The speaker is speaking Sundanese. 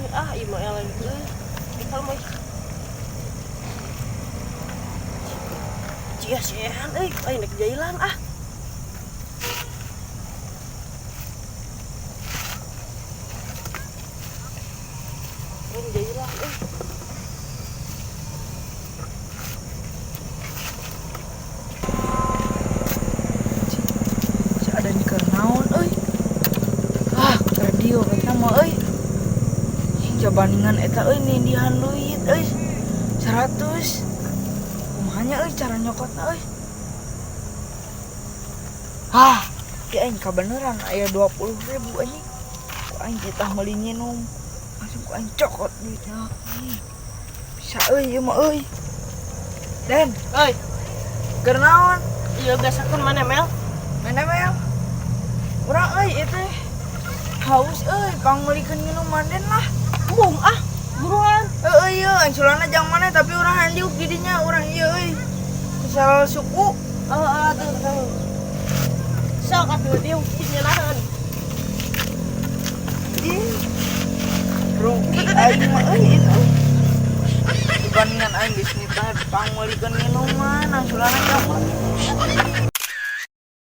Ah, ieu mah eleh euy. Kalau mah Cia siehan euy, aing rek jailan ah. Aing jailan euy. Si ada keur naon euy. Ah, keur dieu eta mah euy. Jabandingan eta euy nindihan duit euy. 100. Kumaha nya euy cara nyokotna euy. Ah, ya aing kabeneran aya 20.000 anjing. Ku aing titah meuli nginum. Langsung ku aing cokot duitnya. Bisa euy ieu mah euy. Den, Euy, keur naon? Ieu gasakeun mana Mel? Mana Mel? Urang euy ieu teh haus euy, pangmeulikeun minuman Den lah. Embung ah, buruan. Heeh ieu anculana jang mana tapi urang handiuk di dinya urang ieu euy. Kesal suku. Heeh, tuh tuh. Sok atuh dieu nyalahan. Ih. Rugi aing mah euy itu. Dibandingan aing geus nitah pangmeulikeun minuman, anculana jang mana.